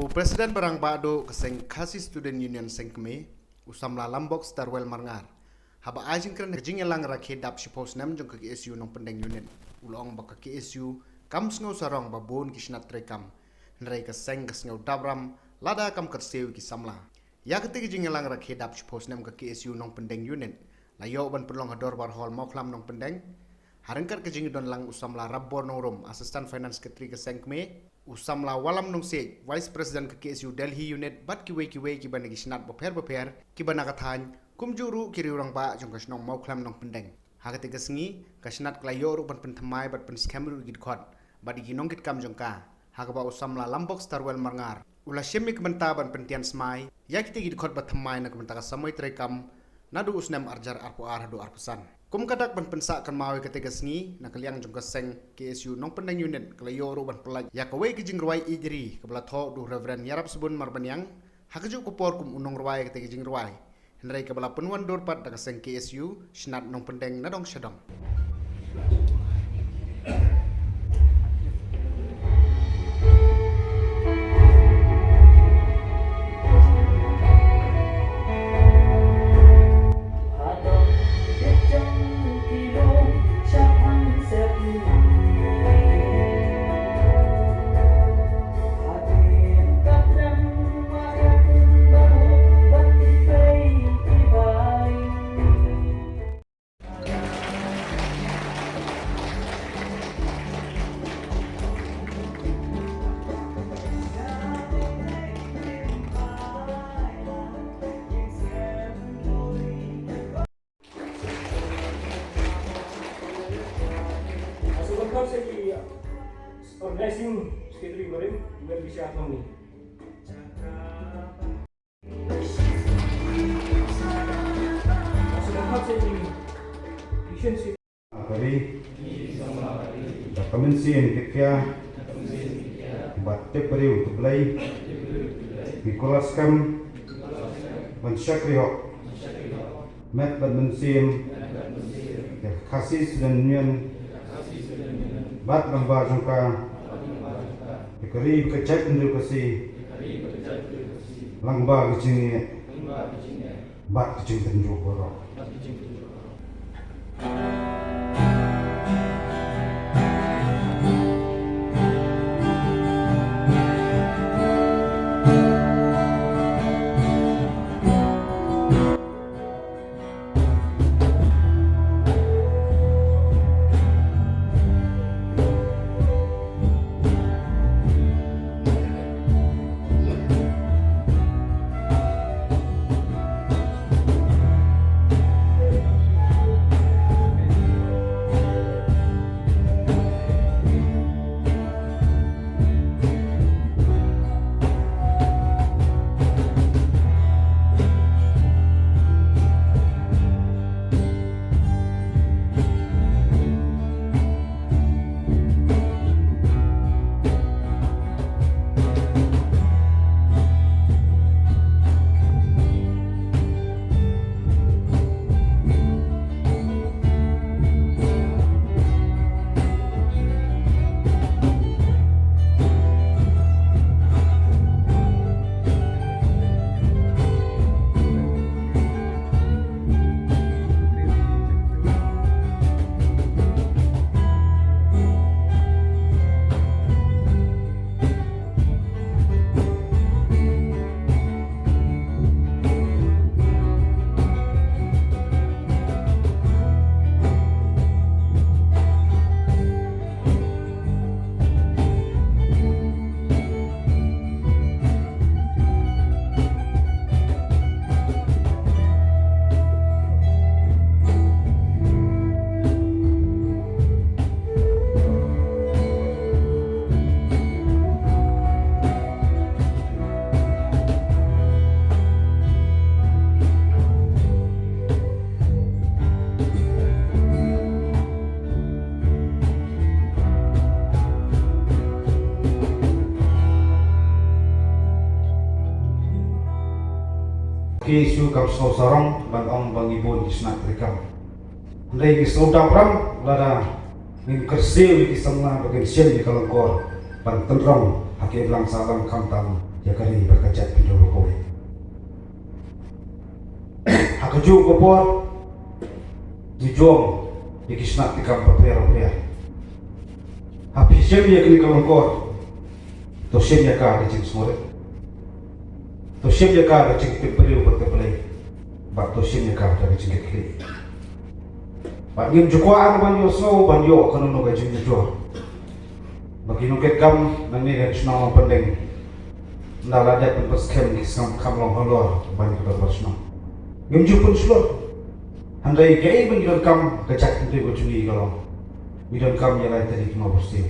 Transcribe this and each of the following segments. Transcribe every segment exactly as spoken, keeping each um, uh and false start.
U President ba rangbah duh ka seng Khasi Student Union Seng Kmie, u samla Lambok Starwell Marngar, haba ai jingkren ha ka jingïalang rakhe dap shiphew snem jong ka K S U Nongpyndeng Unit, u la ong ba ka K S U kam sngew sarong ba bun ki shnat treikam, hynrei ka seng ka sngew dap ram lada kam kyrsiew ïa ki samla. Ïa kata ka jingïalang rakhe dap shiphew snem ka K S U Nongpyndeng Unit la ïoh ban pynlong ha Dorbar Hall Mawkhlam Nongpyndeng, ha ryngkat ka jingdon lang u samla Rabbor Nongrum, Assistant Finance Secretary ka Seng Kmie, u samla Wallam Nongsiej, Vice President ka K S U Delhi Unit, bad kiwei kiwei kiba na ki shnat bapher bapher kiba na ka thaiñ, kumjuh ruh ki riew rangbah jong ka shnong Mawkhlam Nongpyndeng. Ha kata ka sngi ka shnat ka la ïoh ruh ban pynthymmai bad pynskhem ruh ïa ki dkhot bad ïa ki nongkitkam jong ka, ha kaba u samla Lambok Starwell Marngar u la shim ïa ka bynta ban pyntian smai ïa kita ki dkhot ba thymmai na ka bynta ka samoi treikam naduh u snem arhajar arphew ar haduh arphew san. Kum ka dak ban pynsah kynmaw ïa kata ka sngi, na ka liang jong ka seng K S U Nongpyndeng Unit ka la ïoh ruh ban pyllait ïa kawei ka jingrwai ïeit ri kaba la thoh da u Reverend Ïarapsbun Marbaniang, ha kajuh ka por kum u nongrwai ïa kata ka jingrwai, hynrei kaba la pynwandur pat da ka seng K S U shnat Nongpyndeng na dong sha dong. Asa ban kham sa ki organizing secretary barim, Imelda Bisha Thongni. Asa ban kham sa ki Christian secretary. Kari. Da ka mynsiem ki khia. Bad tip briew tip Blei. Nicholas Kam. Ban shakri hok. Met bad mynsiem ïa ka Khasi Student Union bad rangbah jong ka, ïa ka ri ka jaitbynriew Khasi lyngba ka jingngeit bad ka jingtynjuh baroh. Ki shu kam sngewsarong ban ong ba ngi bun ki shnat treikam. Hynrei ngi sngewdap ram lada ngin kyrsiew ïa ki samla ba kin shim ïa ka lyngkor ban pynrong ha ki imlang sahlang khamtam ïa ka ri bad ka jaitbynriew baroh kawei. Ha kajuh ka por ngi jong ïa ki shnat ki kam bapher bapher. Haba phi shim ïa kane ka lyngkor, to shim ïa ka da ka jingsngewrit, to shim ïa ka da ka jingtip briew bad tip Blei, bad to shim ïa ka da ka jingkitkhlieh. Bad ngim ju kwah ban ïohsngew ban ïoh kano kano ka jingjynjar. Ba ki nongkitkam nangne ha shnong Nongpyndeng ynda la dep ban pynskhem ki sngap kham long halor ban ki dorbar shnong. Ngim ju pynshlur. Hynrei kaei ba ngi donkam, ka jaitbynriew ka jong ngi ka long, ngi donkam ïa lai tylli ki mawbyrsiew,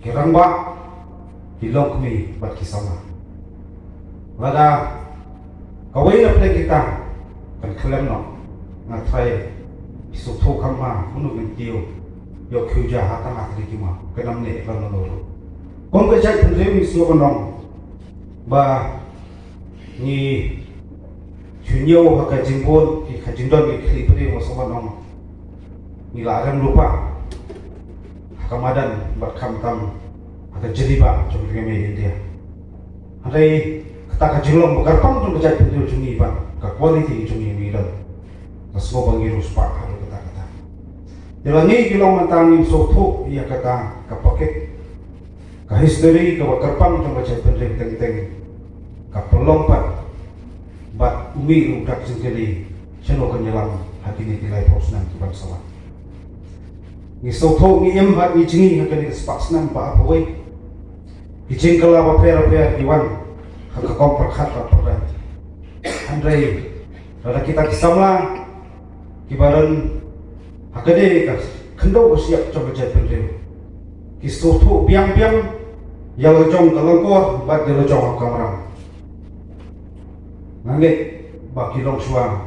ki rangbah, ki longkmie bad ki samla. Lada kawei na pdeng kita kan khlem noh, nga tharai ki sngewthuh kham ma kumno kin tiew ïa u khiew ja ha tang ha tylli ki maw, kan ym neh lano lano ruh. Kum ka jaitbynriew ngi sngewbha ban ong ba ngi shu ñiew ha ka jingbun, ki, ka jingdon ki khlieh briew, nga sngewbha ban ong ngi la rem lypa ha ka madan bad khamtam ha ka jylliew jong ka ri India. Hynrei kata ka jinglong ba kyrpang jong ka jaitbynriew jong ngi bad ka quality jong ngi, ngi don, nga sngewbha ngi riewspah haduh katta katta. Te lada ngi ki long mynta ngim sngewthuh ïa kata ka pocket, ka history kaba kyrpang jong ka jaitbynriew teng teng, ka pynlong pat bad u mih ruh u dak jingkylli, shano kan ïalam ha kine ki laiphew snem ki ban sa wan. Ngi sngewthuh, ngi im bad ngi jngi ha kane ka spah snem ba arphew wei. Ki jingkylla bapher bapher ki wan ha ka kong pyrkhat bad pyrkhat. Hynrei lada kita ki samla kiba don ha kane ka khyndew ka shyiap jong ka jaitbynriew ki sngewthuh biang biang ïa la jong ka lyngkor bad ïa la jong ka kamram, nga ngeit ba ki longshuwa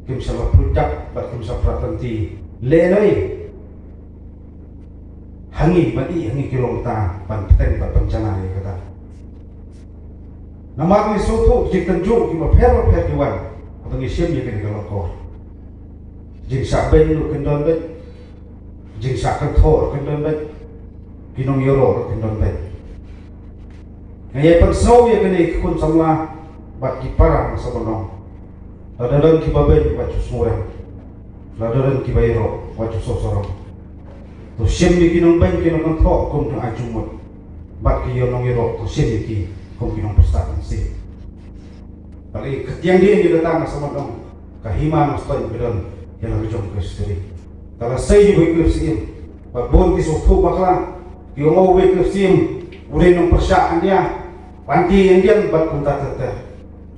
kim sa la pynjah bad kim sa pynjah lynti lehnoh ha ngi ban ïoh ha ngi ki longta ban bteng bad ban janai ïa kata. Namar ngi sngewthuh ki jingtynjuh kiba pher bapher ki wan haba ngi shim ïa kane ka lyngkor. Jingshah beiñ ruh kin don beit, jingshah kynthoh ruh kin don beit, ki nongïaroh ruh kin don beit. Nga ïai pynsngew ïa kane ki khun samla bad ki para, nga sngewbha ban ong, lada don kiba beiñ wat ju sngewrem, lada don kiba ïaroh wat ju sngewsarong. To shim ïa ki nongbeiñ ki nongkynthoh kum ki nongaitu mut, bad ki nongïaroh to shim ïa ki kum ki nongpyrshah mynsiem. Bad ka tieng dien ïa kata, nga sngewbha ban ong, ka hima Nongstoiñ ka don ïa la ka jong ka history. Ka la sei ïa u Wycliffe Syiem, bad bun ki sngewthuh bakla, ki ong u Wycliffe Syiem u dei u nongpyrshah India, u anti Indian bad kumta ter ter.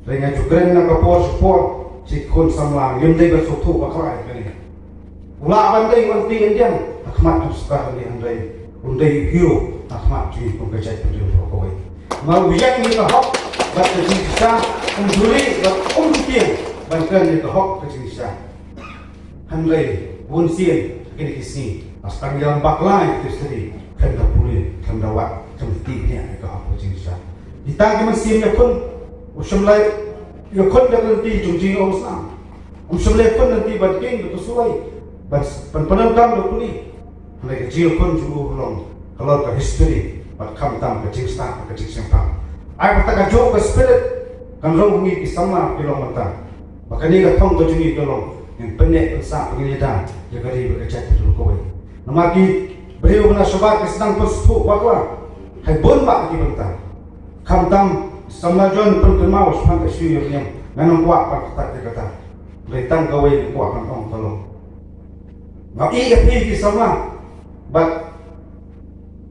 Hynrei nga ju kren na ka por sha ka por sha ki khun samla, ngim dei ban sngewthuh bakla ïa kane. U lah ban dei u anti Indian ha khmat jong sorkar India, hynrei un dei u hero ha khmat jong ngi kum ka jaitbynriew baroh kawei. Namar u ïeng ïa ka hok bad ka jingshisha, um ju lieh bad um ju tieng ban kren ïa ka hok ka jingshisha. Hynrei bunsien ha kine ki sngi la sdang ïalam bakla ïa ka history, khlem da pule, khlem da wad, khlem da tip ïa ka hok ka jingshisha. Ki tang ki mynsiem ïakhun, u shym la ïakhun da ka lynti jong jingïohsnam. Um shym la ïakhun lynti ban kieng da ka suloi, ban, ban pyndonkam da ka pule. Hynrei ka jingïakhun jong u long halor ka history bad khamtam ka jingstad bad ka jingshemphang. Ai ba kata kajuh ka spirit kan rung ha ngi ki samla ki long mynta, ba kane ka thong ka jong ngi ka long ngin pynneh pynsah, ba ngin ïada ïa ka ri bad ka jaitbynriew kawei. Namar ki briew na shabar ki sdang pynsngewthuh bakla ha ki bun bah ki bynta. Khamtam samla John pynkynmaw shaphang ka shu ïa niam, ngan ym kwah ban kata ïa kata. Hynrei tang kawei nga kwah ban ong ka long, nga ïeit ïa phi ki samla, bad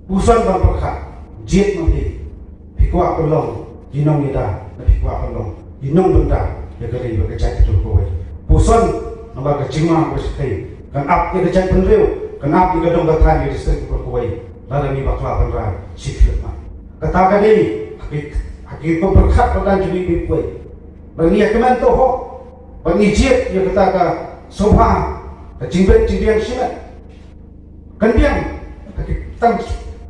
puson ban pyrkhat, jied ma phi, phi kwah ban long ki nongïada ne phi kwah ban long ki nongbynta ïa ka ri bad ka jaitbynriew kawei? Puson, namar ka jingma kaba shyrkhei kan ap ïa ka jaitbynriew, kan ap ïa ka dong ka thaiñ, ïa ka district baroh kawei lada ngi bakla ban rai shi khyllipmat. Kata ka dei ha ki, ha ki pyrkhat ba dang jubit bit kawei. Ba ngi ïa kmen to hok, ba ngi jied ïa kata ka sngewbha, ka jingbit jingbiang shimet. Kan biang ha ki tang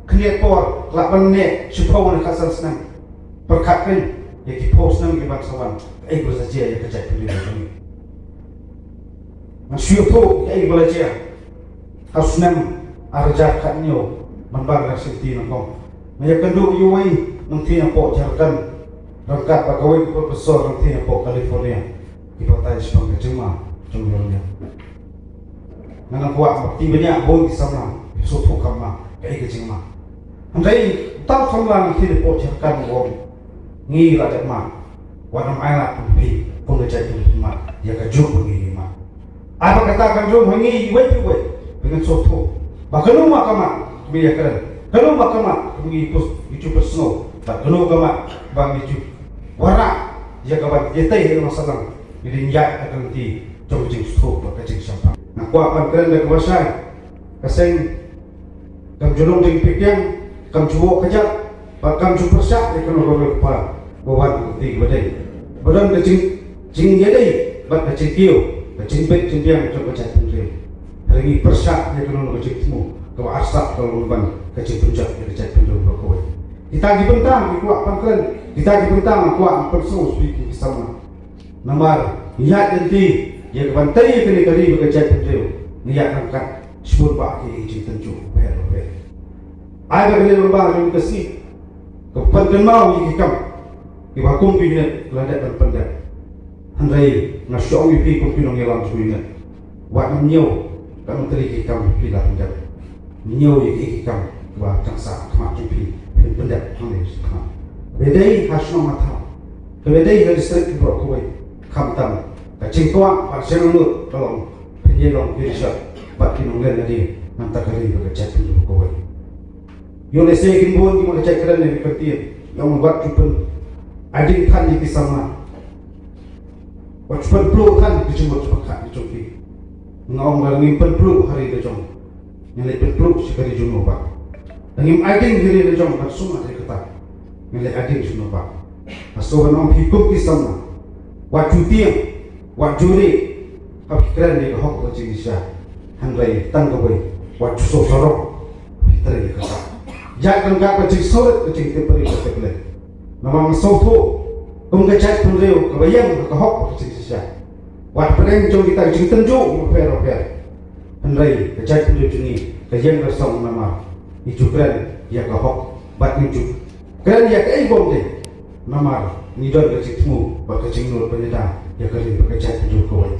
khyndiat por, lah ban neh shiphew ne khatsan snem. Pyrkhat pyn ïa ki phew snem ki ban sa wan, kaei ba sa jia ïa ka jaitbynriew jong ngi. Ngan shu ïathuh kaei ba la jia ha u snem ar hajar khathynñiew, mynba nga shim ti nyngkong. Nga ïakynduh ïa uwei nongthied hapoh Jharkhand ryngkat bad kawei ka professor nongthied hapoh California. Ki batai shaphang ka jingma jong u Uranium. Nga nang kwah ba phi bniah bun ki samla, sngewthuh kam ma kaei ka jingma. Hynrei uta u samla nongthied hapoh Jharkhand u ong, ngi la dep mad. Wat nym ailad kum phi, kum ka jaitbynriew phi mad ïa kajuh ba ngi mad. Ai ba kata kan rung ha ngi iwei pa iwei, ba ngin sngewthuh ba kano ma ka mad ba ngi ïakren, kano ma ka mad ba ngi pus, ngi ju pynsngew, bad kano ka mad ba ngi ju wanrah ïa ka ban ïatei ha nongsalang. Ngi dang ïaid ha ka lynti jong ka jingsngewthuh bad ka jingshemphang. Nga kwah ban kren da kaba shai, ka seng kam ju long jingpyrkhat, kam ju wad kjat, bad kam ju pyrshah ïa kano kano ka por ba wan ka kti kaba dei. Ba don ka jing, jingïadei bad ka jingkiew, ka jingbit jingbiang jong ka jaitbynriew. Hynrei ngi pyrshah ïa kano kano ka jingthmu kaba arsap ka long ban ka jingpynjot ïa ka jaitbynriew baroh kawei. Kita ki bynta ngi kwah ban kren, kita ki bynta ngi kwah ban pynsngew sha phi ki samla. Namar ngi ïaid lynti ïa ka ban tei ïa kane ka ri bad ka jaitbynriew, ngi ïaid ryngkat shibun bah ki jingtynjuh bapher bapher. Ai ba kane lyngba jong ka sngi ka pynkynmaw ïa ki kam kiba kum ka unit la dep ban pyndep. Hynrei nga shu ong ïa phi kum ki nongïalam jong ka unit, wat nym ñiew ka nongtrei ki kam phi la pyndep. Ñiew ïa ki kam ba tang sah khmat jong phi, phin pyndep hangne shi khmat. Ba dei ha shnong ha thaw, ba dei ha district baroh kawei, khamtam ka jingkwah bad jingangnud ka long phin ïalong ki research bad ki nonglen nadien na ka bynta ka ri bad ka jaitbynriew baroh kawei. Ïoh lehse kin bun kiba la jait kren ïa ka ktien, ïa ong wat ju pyn-, ai ding than ïa ki samla. Wat ju pynpluh than ki jingmut jingpyrkhat jong ki. Nga ong ba ngim pynpluh ha ri la jong, ngin leit pynpluh sha ka ri jong u Bah. Ngim ai ding ha ri la jong ban sumar ïa kata, ngin leit ai ding sha u Bah. Nga sngewbha ban ong ïa phi kum ki samla, wat ju tieng, wat ju rieh, haba phi kren ïa ka hok bad ka jingshisha. Hynrei tang kawei, wat ju sngewsarong, phi trei ïa kata. Ïaid ryngkat ka jingsngewrit, ka jingtip ri ka tip leh. Namar nga sngewthuh kum ka jaitbynriew kaba ïeng ha ka hok bad ka jingshisha, wat pdeng jong kita ki jingtynjuh bapher bapher. Hynrei ka jaitbynriew jong ngi ka ïeng ka song namar ngi ju kren ïa ka hok bad ngi ju kren ïa kaei bym dei. Namar ngi don ka jingthmu bad ka jingnud ban ïada ïa ka ri bad ka jaitbynriew kawei.